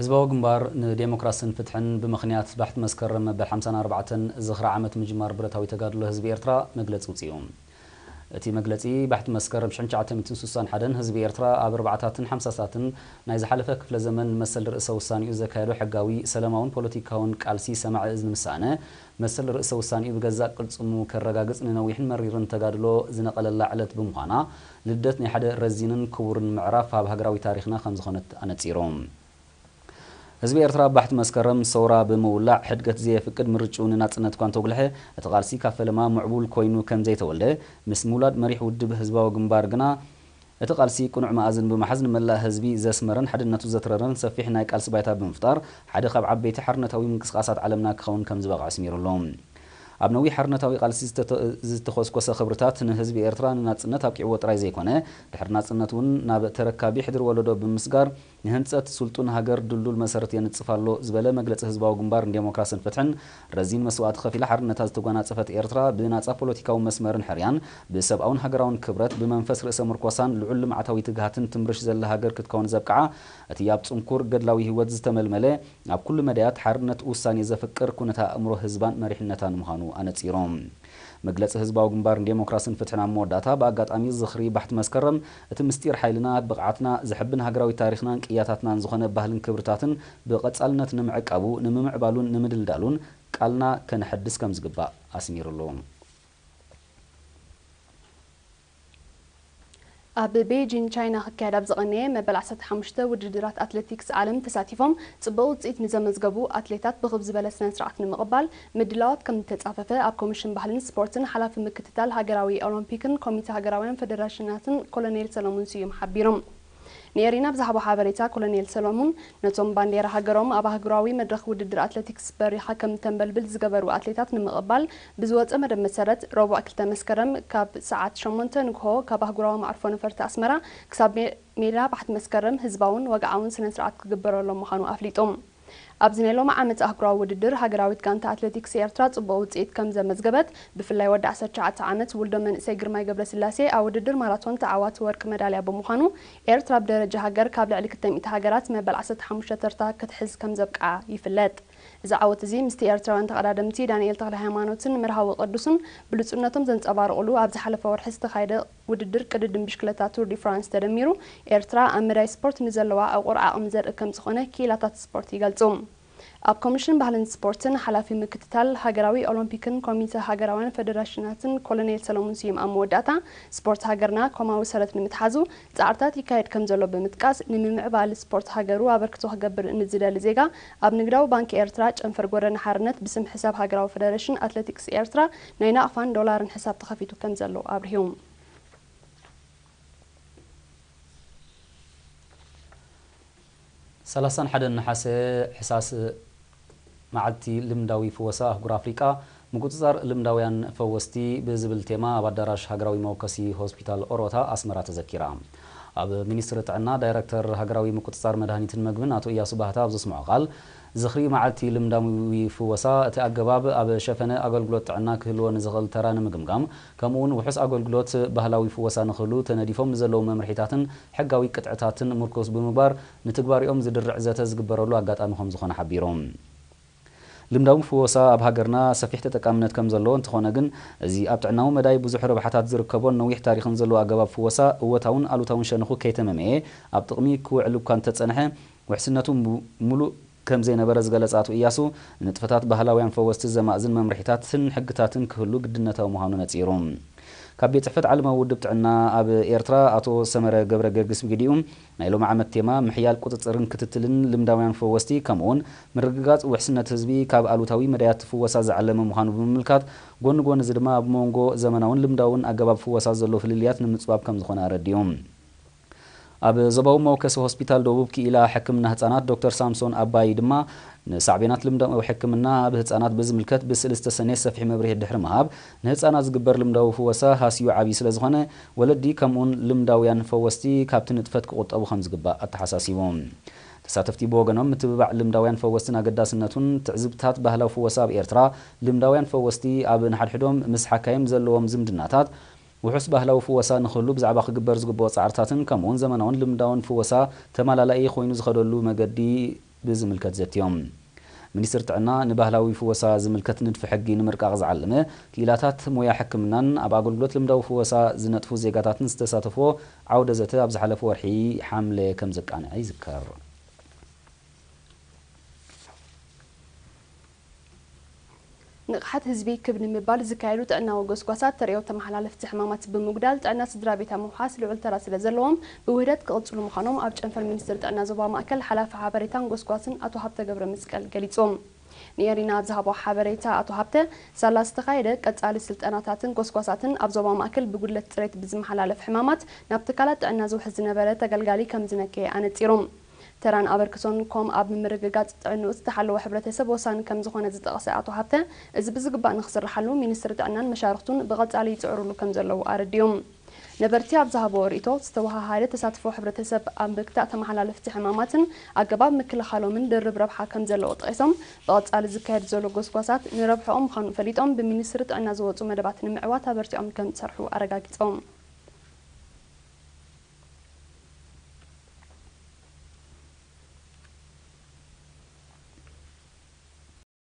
ህዝባዊ ግንባር ንዴሞክራስን ፍትሕን ብምኽንያት ባሕቲ መስከረም መበል ሓምሳን ኣርባዕተን ዝኽሪ ዓመት ምጅማር ብረታዊ ተጋድሎ ህዝቢ ኤርትራ መግለጺ ውጽኡ። እቲ መግለጺ፣ ባሕቲ መስከረም ሽሕን ትሽዓተ ሚእትን ስሳን ሓደን ህዝቢ ኤርትራ ኣብ ኣርባዓታትን ሓምሳሳትን ናይ ዝሓለፈ ክፍለ ዘመን መሰል ርእሰ ውሳኔኡ ዘካየዶ ሕጋዊ፣ ሰላማውን ፖለቲካውን ቃልሲ ሰማዒ እዝኒ ምስ ሰኣነ፣ መሰል ርእሰ ውሳኔኡ ብገዛእ ቅልጽሙ ከረጋግጽ ንነዊሕን መሪርን ተጋድሎ ዝነቐለላ ዕለት ብምዃና፣ ልደት ናይ ሓደ ረዚንን ክቡርን ምዕራፍ ኣብ ሃገራዊ ታሪኽና ከም ዝኾነት ኣነጺሩ። ህዝቢ ኤርትራ ኣብ ባሕቲ መስከረም ሰውራ ብምውላዕ፣ ሕድገት ዘየፍቅድ ምርጭኡ ንናጽነት እኳ እንተጉልሐ፣ እቲ ቃልሲ ካብ ፈለማ ምዕቡል ኮይኑ ከም ዘይተወልደ፣ ምስ ምውላድ መሪሕ ውድብ ህዝባዊ ግንባር ግና፣ እቲ ቃልሲ ቅኑዕ መኣዝን ብምሓዝ ንመላእ ህዝቢ ዘስመረን ሓድነቱ ዘትረረን ሰፊሕ ናይ ቃልሲ ባይታ ብምፍጣር፣ ሓደ ካብ ዓበይቲ ሓርነታዊ ምንቅስቓሳት ዓለምና ክኸውን ከም ዝበቕዐ ኣስሚሩሉ። ኣብ ነዊሕ ሓርነታዊ ቃልሲ ዝተተ-፣ ዝተኾስኮሰ ክብርታት ንህዝቢ ኤርትራ ንናጽነት ኣብቂዕዎ ጥራይ ዘይኮነ፣ ድሕሪ ናጽነት እውን ናብ ተረካቢ ሕድሪ ወለዶ ብምስጋር፣ ንህንጸት ስልጡን ሃገር ድልዱል መሰረት የንጽፍ ኣሎ ዝበለ መግለጺ ህዝባዊ ግንባር ንዴሞክራስን ፍትሕን፣ ረዚን መስዋእቲ ከፊላ ሓርነታ ዝተጓናጸፈት ኤርትራ ብናጻ ፖለቲካዊ መስመርን ሕርያን፣ ብሰብኣውን ሃገራውን ክብረት፣ ብመንፈስ ርእሰ ምርኮሳን ልዑል ልምዓታዊ ትግሃትን ትምርሽ ዘላ ሃገር ክትከውን ዘብቅዓ፣ እቲ ኣብ ጽንኩር ገድላዊ ህይወት ዝተመልመለ፣ ኣብ ኩሉ መዳያት ሓርነት ውሳኔ ዘፍቅር ኩነተ ኣእምሮ ህዝባን መሪሕነታን ምዃኑ ኣነጺሮም። መግለጺ ህዝባዊ ግንባር ንዴሞክራስን ፍትሕን ኣብ መወዳእታ፣ ብኣጋጣሚ ዝኽሪ ባሕቲ መስከረም፣ እቲ ምስጢር ሓይልና፣ ብቕዓትና፣ ዘሐብን ሃገራዊ ታሪኽናን ቅያታትናን ዝኾነ ባህልን ክብርታትን ብቐጻልነት ንምዕቃቡ፣ ንምምዕባሉን ንምድልዳሉን ቃልና ከነሐድስ ከም ዝግባእ ኣስሚሩሉ። ኣብ ቤጂን ቻይና ክካየድ ኣብ ዝቐነየ መበል ዓሰርተ ሓሙሽተ ውድድራት ኣትሌቲክስ ዓለም ተሳቲፎም ጽቡቕ ውጽኢት ንዘመዝገቡ ኣትሌታት ብኽብ ዝበለ ስነ ስርዓት ንምቕባል ምድላዋት ከም ዝተጻፈፈ ኣብ ኮሚሽን ባህልን ስፖርትን ሓላፊ ምክትታል ሃገራዊ ኦሎምፒክን ኮሚተ ሃገራውያን ፌደሬሽናትን ኮሎኔል ሰሎሙን ስዩም ሓቢሮም። ንኤሪና ብዝሃቦ ሓበሬታ ኮሎኔል ሰሎሙን፣ ነቶም ባንዴራ ሃገሮም ኣብ ኣህጉራዊ መድረኽ ውድድር ኣትሌቲክስ በሪኻ ከም ተንበልብል ዝገበሩ ኣትሌታት ንምቕባል ብዝወጸ መደብ መሰረት፣ ረቡዕ ክልተ መስከረም ካብ ሰዓት ሸሞንተ ንግሆ ካብ ኣህጉራዊ መዕርፎ ነፈርቲ ኣስመራ ክሳብ ሜ-፣ ሜዳ ባሕቲ መስከረም ህዝባውን ወግዓውን ስነ ስርዓት ክግበረሎም ምዃኑ ኣፍሊጡ። ኣብዚ ናይ ሎሚ ዓመት ኣህጉራዊ ውድድር፣ ሃገራዊት ጋንታ ኣትሌቲክስ ኤርትራ ጽቡቕ ውጽኢት ከም ዘመዝገበት፣ ብፍላይ ወዲ ዓሰርተ ትሽዓተ ዓመት ውልዶ መንእሰይ ግርማይ ገብረስላሴ ኣብ ውድድር ማራቶን ተዓዋቲ ወርቂ መዳልያ ብምዃኑ፣ ኤርትራ ብደረጃ ሃገር ካብ ልዕሊ ክልተ ሚእቲ ሃገራት መበል ዓሰርተ ሓሙሽተ ተርታ ክትሕዝ ከም ዘብቅዓ ይፍለጥ። እዚ ዓወት እዚ ምስቲ ኤርትራውያን ተቐዳደምቲ ዳንኤል ተኽለሃይማኖትን መርሃዊ ቅዱስን ብሉጽነቶም ዘንጸባረቑሉ ኣብ ዝሓለፈ ወርሒ ዝተኻየደ ውድድር ቅድድም ብሽክለታ ቱር ዲ ፍራንስ ተደሚሩ፣ ኤርትራ ኣብ መዳይ ስፖርት ንዘለዋ ዕቑር ዓቕሚ ዘርኢ ከም ዝኾነ ክኢላታት ስፖርት ይገልጹ። ኣብ ኮሚሽን ባህልን ስፖርትን ሓላፊ ምክትታል ሃገራዊ ኦሎምፒክን ኮሚተ ሃገራውያን ፌደሬሽናትን ኮሎኔል ሰሎሙን ስዩም ኣብ መወዳእታ፣ ስፖርት ሃገርና ኮማዊ ሰረት ንምትሓዙ ጻዕርታት ይካየድ ከም ዘሎ ብምጥቃስ፣ ንምምዕባል ስፖርት ሃገሩ ኣበርክቶ ክገብር ንዝደሊ ዜጋ፣ ኣብ ንግዳዊ ባንክ ኤርትራ ጨንፈር ጎደና ሓርነት ብስም ሕሳብ ሃገራዊ ፌደሬሽን ኣትሌቲክስ ኤርትራ ናይ ናቕፋን ዶላርን ሕሳብ ተኸፊቱ ከም ዘሎ ኣብሪሁ። ሰላሳን ሓደን ነሓሰ፣ ሕሳስ መዓልቲ ልምዳዊ ፍወሳ ኣህጉር ኣፍሪቃ፣ ምቁጽጻር ልምዳውያን ፈወስቲ ብዝብል ቴማ ኣብ ኣዳራሽ ሃገራዊ መወከሲ ሆስፒታል ኦሮታ ኣስመራ ተዘኪራ። ኣብ ሚኒስትሪ ጥዕና ዳይረክተር ሃገራዊ ምቁጽጻር መድሃኒትን መግብን ኣቶ እያሱ ባህታ ኣብ ዘስምዖ ቃል፣ ዝኽሪ መዓልቲ ልምዳዊ ፍወሳ፣ እቲ ኣገባብ ኣብ ሸፈነ ኣገልግሎት ጥዕና ክህልዎ ንዝኽእል ተራ ንምግምጋም፣ ከምኡውን ውሑስ ኣገልግሎት ባህላዊ ፍወሳ ንኽህሉ ተነዲፎም ንዘለዉ መምርሒታትን ሕጋዊ ቅጥዕታትን ምርኩስ ብምግባር፣ ንትግባሪኦም ዝድርዕ ዘተ ዝግበረሉ ኣጋጣሚ ከም ዝኾነ ሓቢሩ። ልምዳዊ ፍወሳ ኣብ ሃገርና ሰፊሕ ተጠቃምነት ከም ዘለዎ እንተኾነ ግን፣ እዚ ኣብ ጥዕናዊ መዳይ ብዙሕ ረብሓታት ዝርከቦን ነዊሕ ታሪኽን ዘለዎ ኣገባብ ፍወሳ፣ እወታውን ኣሉታውን ሸነኹ ከይተመመየ ኣብ ጥቕሚ ክውዕል እኳ እንተጸንሐ፣ ውሕስነቱ ሙ-፣ ሙሉእ ከም ዘይነበረ ዝገለጸ ኣቶ እያሱ፣ ንንጥፈታት ባህላውያን ፈወስቲ ዘማእዝን መምርሒታትን ሕግታትን ክህሉ ግድነታዊ ምዃኑ ነጺሩ። ካብ ቤት ጽሕፈት ዓለማዊ ውድብ ጥዕና ኣብ ኤርትራ ኣቶ ሰመረ ገብረ ገርግስ ብግዲኡ፣ ናይ ሎሚ ዓመት ቴማ ምሕያል ቁጽጽርን ክትትልን ልምዳውያን ፈወስቲ፣ ከምኡውን ምርግጋጽ ውሕስነት ህዝቢ ካብ ኣሉታዊ መዳያት ፍወሳ ዝዓለመ ምዃኑ ብምምልካት፣ ጎኒ ጎኒ እዚ ድማ ኣብ መንጎ ዘመናውን ልምዳውን ኣገባብ ፍወሳ ዘሎ ፍልልያት ንምጽባብ ከም ዝኾነ ኣረዲኡ። ኣብ ዞባዊ መወከሲ ሆስፒታል ደቡብ ክኢላ ሕክምና ህጻናት ዶክተር ሳምሶን ኣባይ ድማ፣ ንሳዕቤናት ልምዳዊ ሕክምና ኣብ ህጻናት ብዝምልከት ብስእሊ ዝተሰነየ ሰፊሕ መብርሂ ድሕሪ ምሃብ፣ ንህጻናት ዝግበር ልምዳዊ ፍወሳ ሃስዩ ዓብዪ ስለ ዝኾነ፣ ወለዲ ከምኡውን ልምዳውያን ፈወስቲ ካብቲ ንጥፈት ክቑጠቡ ከም ዝግባእ ኣተሓሳሲቡ። ተሳተፍቲ ብወገኖም፣ ምትብባዕ ልምዳውያን ፈወስትን ኣገዳስነቱን፣ ትዕዝብትታት ባህላዊ ፍወሳ ኣብ ኤርትራ፣ ልምዳውያን ፈወስቲ ኣብ ንሓድሕዶም ምስ ሓካይም ዘለዎም ዝምድናታት፣ ውሑስ ባህላዊ ፍወሳ ንኽህሉ ብዛዕባ ክግበር ዝግብኦ ጻዕርታትን፣ ከምኡውን ዘመናውን ልምዳውን ፍወሳ ተመላላኢ ኮይኑ ዝኸደሉ መገዲ ብዝምልከት ዘትዮም። ሚኒስትር ጥዕና ንባህላዊ ፍወሳ ዝምልከት ንድፊ ሕጊ ንምርቃቕ ዝዓለመ ክኢላታት ሞያ ሕክምናን ኣብ ኣገልግሎት ልምዳዊ ፍወሳ ዝነጥፉ ዜጋታትን ዝተሳተፎ ዓውደ ዘተ ኣብ ዝሓለፈ ወርሒ ሓምለ ከም ዘቃንዐ ይዝከር። ንቕሓት ህዝቢ ክብ ንምባል ዝካየዱ ጥዕናዊ ጎስጓሳት ተርእዮ ተመሓላለፍቲ ሕማማት ብምጉዳል ጥዕና ስድራ ቤት ኣብ ምውሓስ ልዑል ተራ ስለ ዘለዎም ብውህደት ክቕፅሉ ምዃኖም ኣብ ጨንፈር ሚኒስትር ጥዕና ዞባ ማእከል ሓላፊ ሓበሬታን ጎስጓስን ኣቶ ሃብተ ገብረ መስቀል ገሊፆም። ንኤሪና ኣብ ዝሃቦ ሓበሬታ ኣቶ ሃብተ ሳላ ዝተኻየደ ቀፃሊ ስልጠናታትን ጎስጓሳትን ኣብ ዞባ ማእከል ብጉድለት ፅሬት ብዝመሓላለፍ ሕማማት ናብ ትካላት ጥዕና ዝውሕዝ ዝነበረ ተገልጋሊ ከም ዝነከየ ኣነፂሮም። ተራን ኣበርክቶን ኮም ኣብ ምምርግጋፅ ጥዕንኡ ዝተሓለወ ሕብረተሰብ ወሳኒ ከም ዝኾነ ዝጠቐሰ ኣቶ ሃብተ፣ እዚ ብዝግባእ ንክስርሓሉ ሚኒስትሪ ጥዕናን መሻርኽቱን ብቐፃሊ ይፅዕሩሉ ከም ዘለዉ ኣረዲኦም። ነበርቲ ኣብ ዝሃብዎ ርእይቶ፣ ዝተወሃሃደ ተሳትፎ ሕብረተሰብ ኣብ ምግታእ ተመሓላለፍቲ ሕማማትን ኣገባብ ምክልኻሎምን ድርብ ረብሓ ከም ዘለዎ ጠቒሶም፣ ብቐፃሊ ዝካየድ ዘሎ ጎስጓሳት ንረብሕኦም ምዃኑ ፈሊጦም ብሚኒስትሪ ጥዕና ዝወፁ መደባት ንምዕዋት ኣበርቲዖም ከም ዝሰርሑ ኣረጋጊፆም።